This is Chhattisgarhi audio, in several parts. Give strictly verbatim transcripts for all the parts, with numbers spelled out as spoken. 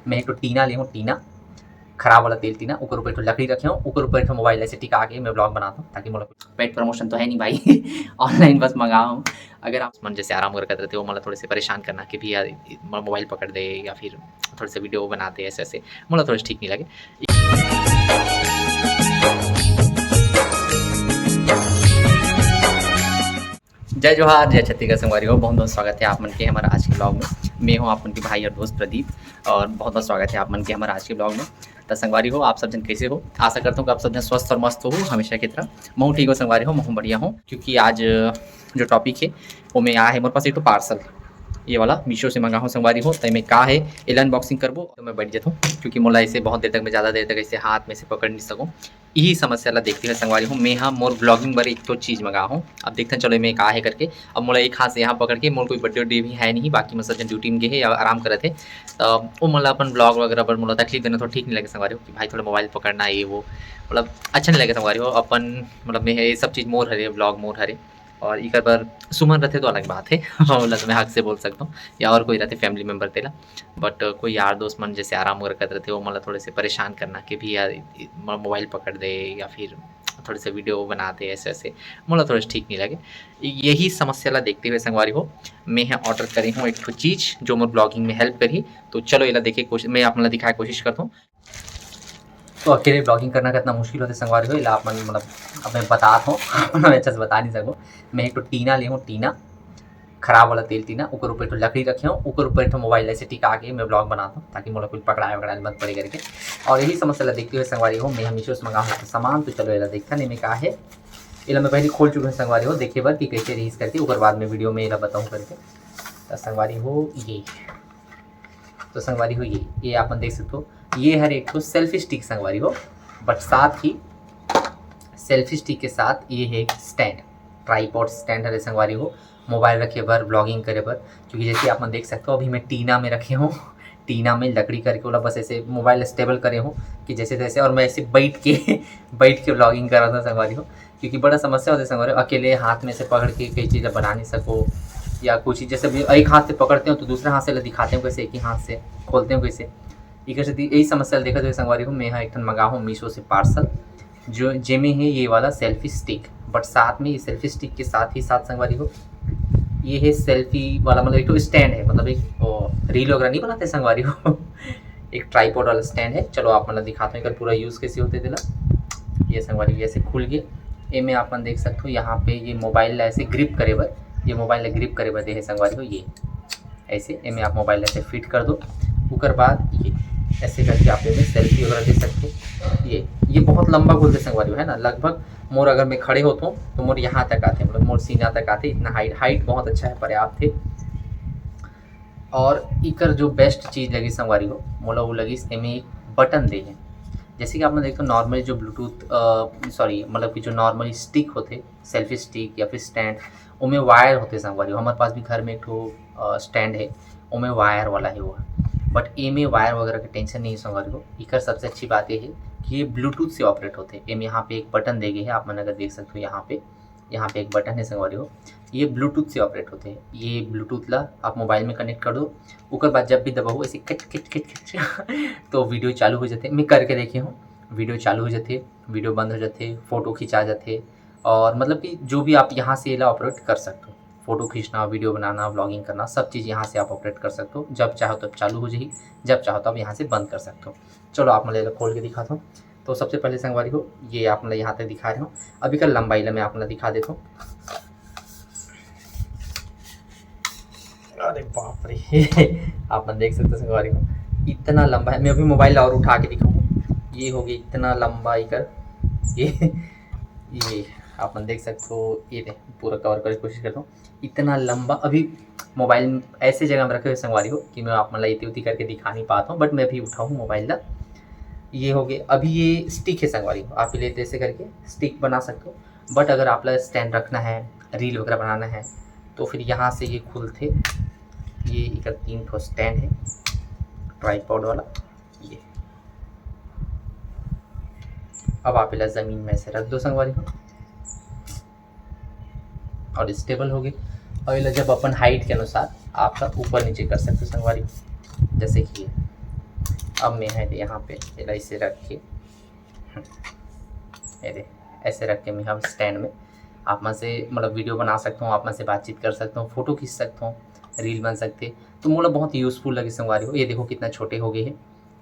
मैं एक ठो टीना ले हूँ, टीना, खराब वाला तेल टीना, ओकर ऊपर एक ठो लकड़ी रखे हूँ, ओकर ऊपर एक ठो मोबाइल ऐसे टिका के मैं ब्लॉग बनाता हूँ, ताकि मोला पेड प्रमोशन तो है नहीं भाई, ऑनलाइन बस मंगा हूँ। अगर आप मन जैसे आराम करत रहते हो, मतलब थोड़े से परेशान करना कि भैया मोबाइल पकड़ दे या फिर थोड़े से वीडियो बनाते, ऐसे ऐसे मोला थोड़े से ठीक नहीं लगे। जय जोहार, जय छत्तीसगढ़ संगवारी हो, बहुत बहुत स्वागत है आप मन के हमारा आज के ब्लॉग में। मैं हूँ आप मन के भाई और दोस्त प्रदीप, और बहुत बहुत स्वागत है आप मन के हमारा आज के ब्लॉग में। तो संगवारी हो, आप सब जन कैसे हो? आशा करता हूँ कि आप सब जन स्वस्थ और मस्त हो हमेशा की तरह। मैं हूँ ठीक हो संगवारी हो, मैं हूँ बढ़िया हूँ, क्योंकि आज जो टॉपिक है वो मैं आया है मोर पास एक ठो पार्सल, ये वाला मीशो से मंगा हूँ संगवारी हो। तो मैं का है एला अनबॉक्सिंग करबो, तो मैं बैठ जाता हूँ, क्योंकि मोला ऐसे बहुत देर तक, मैं ज़्यादा देर तक ऐसे हाथ में से पकड़ नहीं सकूँ। यही समस्या ला देखते हुए संगवारी हो, मैं हा मोर ब्लॉगिंग बर एक ठो चीज़ मंगा हूँ। अब देखते हैं चलो मैं का है करके। अब मोला एक हाथ से यहाँ पकड़ के, मोर कोई बर्थडे उड्डे भी है नहीं, बाकी मैं सब जन ड्यूटी में गए हैं या आराम करत है, तो वो मोला अपन ब्लॉग वगैरह पर मोला तकलीफ देना थोड़ा ठीक नहीं लगे संगवारी हो, कि भाई थोड़ा मोबाइल पकड़ना, ये वो, मतलब अच्छा नहीं लगे संगवारी हो। अपन मतलब मैं ये सब चीज़ मोर हरे, ब्लॉग मोर हरे, और इकर बर सुमन रहते तो अलग बात है, मतलब मैं हक से बोल सकता हूँ, या और कोई रहते फैमिली मेम्बर तेला, बट कोई यार दोस्त मन जैसे आराम वगैरह करते रहते, वो मतलब थोड़े से परेशान करना कि भैया मोबाइल पकड़ दे या फिर थोड़े से वीडियो बना दे, ऐसे ऐसे मोला थोड़े से ठीक नहीं लगे। यही समस्या ला देखते हुए संगवारी हो, मैं है ऑर्डर करे हूँ एक ठो चीज़ जो मोर ब्लॉगिंग में हेल्प करही। तो चलो एला देखे कोशिश, मैं आप मन ला दिखाए कोशिश करता हूँ। तो अकेले ब्लॉगिंग करना कितना मुश्किल होते संगवारी हो, एला आप मन मतलब अब मैं बतात हूँ, मैं अच्छा से बता नहीं सकूँ। मैं एक ठो टीना ले हूँ, टीना, खराब वाला तेल टीना, ओकर ऊपर एक ठो लकड़ी रखे हूँ, ओकर ऊपर एक ठो मोबाइल ऐसे टिका के मैं ब्लॉग बनाता हूँ, ताकि मोला कुछ पकड़ाए वकड़ाए मत पड़े करके। और यही समस्या ला देखते हुए संगवारी हो, मैं मीशो से मंगा हूँ सामान। तो चलो एला देखता नहीं मैं का है, एला मैं पहले खोल चुके हूँ संगवारी हो, देखे बर कि कैसे रहीस करके, ओकर बाद में वीडियो में एला बताऊँ करके। तो संगवारी हो ये, तो संगवारी हो ये, ये आप मन देख सकते हो, ये हर एक ठो सेल्फी स्टिक संगवारी हो, बट साथ ही सेल्फी स्टिक के साथ ये है एक स्टैंड, ट्राईपॉड स्टैंड हरे संगवारी हो, मोबाइल रखे बर, ब्लॉगिंग करे बर। क्योंकि जैसे आप मन देख सकते हो अभी मैं टीना में रखे हूँ, टीना में लकड़ी करके ओला बस ऐसे मोबाइल स्टेबल करे हूँ कि जैसे तैसे, और मैं ऐसे बैठ के बैठ के ब्लॉगिंग कर रहा था संगवारी हो, क्योंकि बड़ा समस्या होता है संगवारी हो, अकेले हाथ में से पकड़ के कई चीज़ बना नहीं सको, या कुछ चीज़ जैसे अभी एक हाथ से पकड़ते हो तो दूसरे हाथ से दिखाते हो कैसे, एक ही हाथ से खोलते हो कैसे, इकर सेती यही समस्या ल देखत हुए संगवारी हो, मैं हा एक ठन मंगा हूँ मीशो से पार्सल, जो जेमे है ये वाला सेल्फी स्टिक, बट साथ में ये सेल्फी स्टिक के साथ ही साथ संगवारी हो, ये है सेल्फी वाला, मतलब एक ठो स्टैंड है, मतलब एक रील वगैरह नहीं बनाते संगवारी हो, एक ट्राईपॉड वाला स्टैंड है। चलो आप मतलब दिखाता हूँ एक पूरा यूज़ कैसे होते तेला। ये संगवारी हो ऐसे खुल गए, एमे आप मन देख सकते हो यहाँ पे ये मोबाइल ला ऐसे ग्रिप करे बर, ये मोबाइल ला ग्रिप करे बर दे है संगवारी हो, ये ऐसे एमे आप मोबाइल ऐसे फिट कर दो। उकर बाद ये ऐसे करके आप एमे सेल्फी वगैरह दे सकते हो। ये ये बहुत लंबा खुलते संगवारी हो, है ना, लगभग मोर अगर मैं खड़े होता हूँ तो मोर यहाँ तक आते, मतलब मोर सीना तक आते, इतना हाइट, हाइट बहुत अच्छा है, पर्याप्त है। और इकर जो बेस्ट चीज़ लगी संगवारी हो, मोला वो लगी एमे एक बटन दे है। जैसे कि आप मन देखते हो नॉर्मल जो ब्लूटूथ, सॉरी, मतलब कि जो नॉर्मल स्टिक होते, सेल्फी स्टिक या फिर स्टैंड, ओमे वायर होते संगवारी हो। हमारे पास भी घर में एक ठो स्टैंड है, ओमे वायर वाला है वो, बट एमे वायर वगैरह के टेंशन नहीं संगवारी हो। इकर सबसे अच्छी बात ये है कि ये ब्लूटूथ से ऑपरेट होते। एम यहाँ पे एक बटन दे गए है, आप मन अगर देख सकते हो यहाँ पे, यहाँ पे एक बटन है संगवारी हो, ये ब्लूटूथ से ऑपरेट होते हैं। ये ब्लूटूथ ला आप मोबाइल में कनेक्ट कर दो, ओकर बाद जब भी दबाओ ऐसे कच कच कच कच तो वीडियो चालू हो जाते। मैं करके देखे हूँ, वीडियो चालू हो जाते, वीडियो बंद हो जाते, फोटो खिंचा जाते, और मतलब कि जो भी आप यहाँ से एला ऑपरेट कर सकते हो, फोटो खींचना, वीडियो बनाना, व्लॉगिंग करना, सब चीज़ यहाँ से आप ऑपरेट कर सकते हो। जब चाहो तब चालू हो जाही, जब चाहो तब यहाँ से बंद कर सकते हो। चलो आप मन ला खोल के दिखाता हूँ। तो सबसे पहले संगवारी हो, ये आप मन ला यहाँ तक दिखा रहे हो। अभी का लंबाई ला मैं आप मन ला दिखा देता हूँ। अरे बाप रे, आप मन देख सकते हो संगवारी हो, इतना लंबा है। मैं अभी मोबाइल और उठा के दिखाऊँ। ये हो गया इतना लंबा इकर, ये ये आप मन देख सकते हो, ये दे, पूरा कवर करे के कोशिश करता हूँ। इतना लंबा, अभी मोबाइल ऐसे जगह में रखे हुए संगवारी हो कि मैं आप मन ला इतनी उती करके दिखा नहीं पाता हूँ, बट मैं अभी उठाऊँ मोबाइल ला। ये हो गया, अभी ये स्टिक है संगवारी हो, आप लेते ऐसे करके स्टिक बना सकते हो। बट अगर आप ला स्टैंड रखना है, रील वगैरह बनाना है, तो फिर यहाँ से ये खुलते, ये इकर तीन ठो स्टैंड है ट्राईपॉड वाला। ये अब आप एला ज़मीन में ऐसे रख दो संगवारी हो, और स्टेबल हो गए। और एला जब अपन हाइट के अनुसार आप सब ऊपर नीचे कर सकते हो संगवारी हो, जैसे कि ये अब मैं ह यहाँ पे एला ऐसे रख के, ये दे, ऐसे रख के मैं ह स्टैंड में आप मन से मतलब वीडियो बना सकता हूँ, आप मन से बातचीत कर सकता हूँ, फोटो खींच सकता हूँ, रील बन सकते। तो मोला बहुत यूजफुल लगे संगवारी हो। ये देखो कितना छोटे हो गए हैं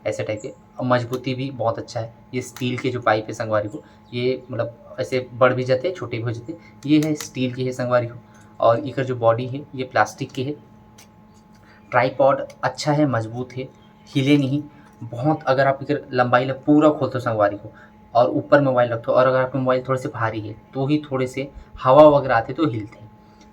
ऐसे टाइप के। और मजबूती भी बहुत अच्छा है। ये स्टील के जो पाइप है संगवारी हो, ये मतलब ऐसे बड़ भी जाते हैं, छोटे भी हो जाते हैं। ये है स्टील के है संगवारी हो। और इकर जो बॉडी है ये प्लास्टिक के है। ट्राईपॉड अच्छा है, मजबूत है, हिले नहीं बहुत। अगर आप इकर लंबाई ला पूरा खोलते हो संगवारी हो और ऊपर मोबाइल रखते हो, और अगर आपका मोबाइल थोड़े से भारी है तो ही थोड़े से हवा वगैरह आते तो हिलते हैं,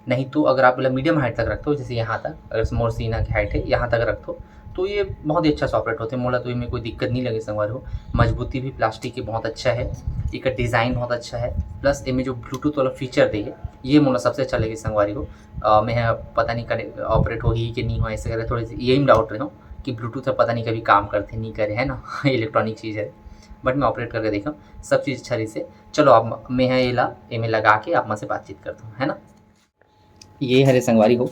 नहीं तो अगर आप मतलब मीडियम हाइट तक रखते हो, जैसे यहाँ तक, अगर मोर सीना की हाइट है यहाँ तक रखते हो, तो ये बहुत ही अच्छा से ऑपरेट होते हैं। मोला तो इनमें कोई दिक्कत नहीं लगे संगवारी हो। मजबूती भी प्लास्टिक की बहुत अच्छा है, एक डिज़ाइन बहुत अच्छा है, प्लस इनमें जो ब्लूटूथ वाला फीचर दे है ये मोला सबसे अच्छा लगे संगवारी हो। अ, मैं ह पता नहीं करे ऑपरेट होही कि नहीं हो, ऐसे करे थोड़े से यही डाउट रहे हो कि ब्लूटूथ ह पता नहीं कभी काम करथे नहीं करे, है ना। इलेक्ट्रॉनिक चीज़ है, बट मैं ऑपरेट करके देखा, सब चीज़ अच्छा रही से। चलो अब मैं ह एला एमे लगा के आप मन से बातचीत करता हूँ, है ना। ये हरे संगवारी हो,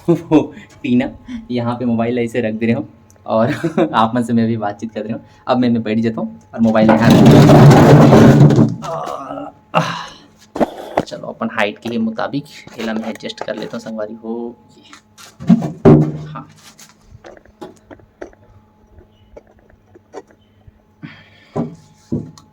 वो टीना, यहाँ पे मोबाइल ऐसे रख दे रहे हो और आप मन से मैं भी बातचीत कर रहे हो। अब मैं, मैं बैठ जाता हूँ और मोबाइल यहाँ रख, चलो अपन हाइट के मुताबिक एला मैं एडजस्ट कर लेता हूँ संगवारी हो। ये हाँ,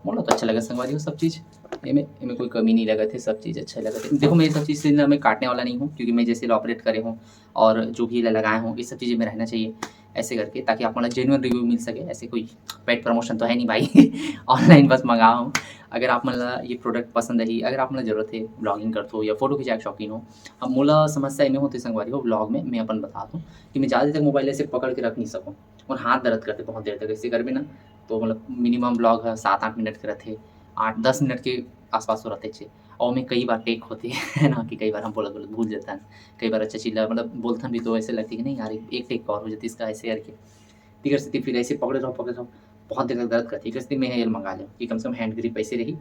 मोला तो अच्छा लगा संगवारी हो सब चीज़। एमे एमे कोई कमी नहीं लगत है, सब चीज़ अच्छा लगत है। देखो मैं ये सब चीज़ से ना मैं काटने वाला नहीं हूँ, क्योंकि मैं जैसे ऑपरेट करे हूँ और जो भी एला लगाए हूँ, ये सब चीज़ें में रहना चाहिए ऐसे करके, ताकि आप मन ला जेन्युइन रिव्यू मिल सके। ऐसे कोई पेड प्रमोशन तो है नहीं भाई, ऑनलाइन बस मंगाया हूँ। अगर आप मन ला ये प्रोडक्ट पसंद आही, अगर आप मन ला जरूरत है, ब्लॉगिंग करते हो या फोटो खिंचाए के शौकीन हो, अब मोला समस्या एमे होते संगवारी हो, ब्लॉग में मैं अपन बता दूँ कि मैं ज़्यादा देर तक मोबाइल ऐसे पकड़ के रख नहीं सकूँ और हाथ दर्द करते बहुत देर तक। ऐसे करबे ना तो मतलब मिनिमम ब्लॉग ह सात आठ मिनट के रहते, आठ दस मिनट के आसपास तो रहते छे। और मैं कई बार टेक होते है ना, कि कई बार हम बोलत बोलत भूल जाता है, कई बार अच्छा चीज ला मतलब बोलथन भी तो ऐसे लगती है कि नहीं यार, एक, एक टेक और हो जाती इसका, ऐसे करके। ठीक है, फिर ऐसे पकड़े रहो, पकड़े रहो, बहुत देर तक दर्द करती है। इसलिए मैं ये मंगा लिया कि कम से कम हैंड ग्रिप ऐसे रही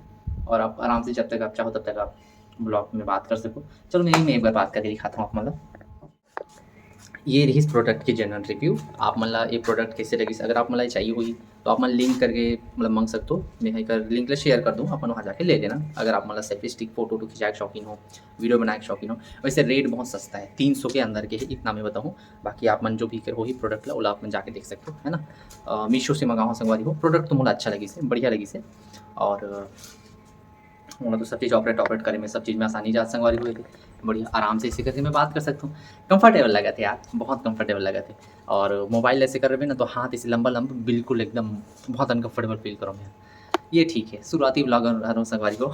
और आप आराम से जब तक आप चाहो तब तक आप ब्लॉग में बात कर सको। चलो मैं यही में एक बार बात करके दिखाता हूँ आप मतलब। ये रही इस प्रोडक्ट की जनरल रिव्यू। आप मन ला ये प्रोडक्ट कैसे लगिस, अगर आप मन ला चाहिए होही तो आप मन लिंक करके मतलब मंग सकते हो। मैं एकर लिंक ला शेयर कर दूँ, अपन वहाँ जाके ले लेना। अगर आप मन ला सेल्फी स्टिक, फोटो वोटो खिंचाए के शौकीन हो, वीडियो बनाए के शौकीन हो। वैसे रेट बहुत सस्ता है, तीन सौ के अंदर के है, इतना मैं बताऊँ। बाकी आप मन जो भी कर होही प्रोडक्ट ला, ओला आप मन जाके देख सकते हो, है ना। अ, मीशो से मंगाओ संगवारी हो, प्रोडक्ट तो मोला अच्छा लगिस है, बढ़िया लगिस है। और मोला तो सब चीज़ ऑपरेट ऑपरेट करे में सब चीज़ में आसानी जात संगवारी हो, बढ़िया आराम से इसे करके मैं बात कर सकता हूँ। कंफर्टेबल लगत है यार, बहुत कंफर्टेबल लगत है। और मोबाइल ऐसे कर रहे ना तो हाथ इसे लंबा लंबा बिल्कुल एकदम बहुत अनकंफर्टेबल फील करो मैं। ये ठीक है, शुरुआती ब्लॉगर हर संगवारी हो।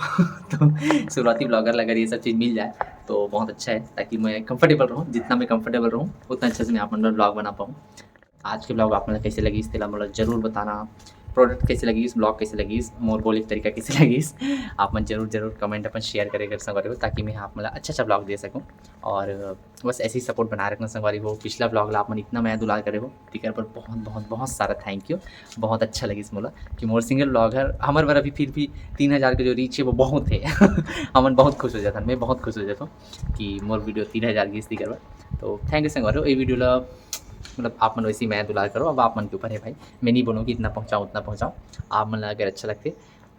तो शुरुआती ब्लॉगर ला अगर ये सब चीज़ मिल जाए तो बहुत अच्छा है, ताकि मैं कंफर्टेबल रहूँ। जितना मैं कंफर्टेबल रहूँ उतना अच्छे से मैं आप मन ब्लॉग बना पाऊँ। आज के ब्लॉग आप मन ला कैसे लगिस तेला मोला जरूर बताना। प्रोडक्ट कैसे लगिस, ब्लॉग कैसे लगिस, मोर बोले के तरीका कैसे लगिस, आप मन जरूर जरूर कमेंट अपन शेयर करे कर संगवारी हो, ताकि मैं आप मन ला अच्छा अच्छा ब्लॉग दे सकूँ। और बस ऐसे ही सपोर्ट बनाए रखना संगवारी हो। पिछला ब्लॉग ला आप मन इतना मया दुलार करे हो, तेकर पर बहुत बहुत बहुत सारा थैंक यू। बहुत अच्छा लगिस मोला कि मोर सिंगल ब्लॉग हर हमर बर अभी फिर भी तीन हज़ार के जो रीच है वो बहुत है। हमन बहुत खुश हो जाथन, मैं बहुत खुश हो जाता हूँ कि मोर वीडियो तीन हज़ार गिस तेकर बर। तो थैंक यू संगवारी हो, ये वीडियो ला मतलब आप मन वैसे ही मया दुलार करो, अब आप मन के ऊपर है भाई, मैं नहीं बोलूँ कि इतना पहुँचाओ उतना पहुँचाओ। आप मन ला अगर अच्छा लगते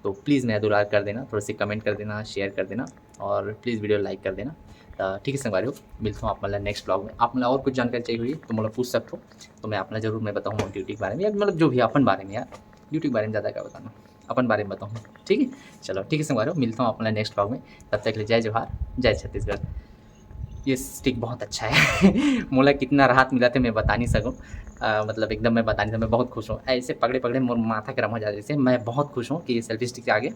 तो प्लीज़ मया दुलार कर देना, थोड़ा से कमेंट कर देना, शेयर कर देना और प्लीज़ वीडियो लाइक कर देना। तो ठीक है संगवारी हो, मिलता हूँ आप मन ला नेक्स्ट ब्लॉग में। आप मन ला और कुछ जानकारी चाहिए होही तो मोला पूछ सकते हो, तो मैं आप मन ला जरूर मैं बताऊँ मोर ड्यूटी के बारे में या मतलब जो भी अपन बारे में यार, ड्यूटी के बारे में ज़्यादा क्या बताना, अपन बारे में बताऊँ। ठीक है, चलो ठीक है संगवारी हो, मिलता हूँ आप मन ला नेक्स्ट ब्लॉग में। तब तक के लिए जय जोहार, जय छत्तीसगढ़। ये स्टिक बहुत अच्छा है। मोला कितना राहत मिला थे मैं बता नहीं सकूँ। अ, मतलब एकदम मैं बता नहीं सकूँ, मैं बहुत खुश हूँ। ऐसे पकड़े पकड़े मोर माथा गरम हो जाता है, जैसे मैं बहुत खुश हूँ कि ये सेल्फी स्टिक आ गए।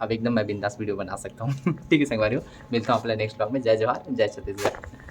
अब एकदम मैं बिंदास वीडियो बना सकता हूँ। ठीक है संगवारी हो, मिलता हूँ अपने नेक्स्ट ब्लॉग में। जय जोहार, जय छत्तीसगढ़।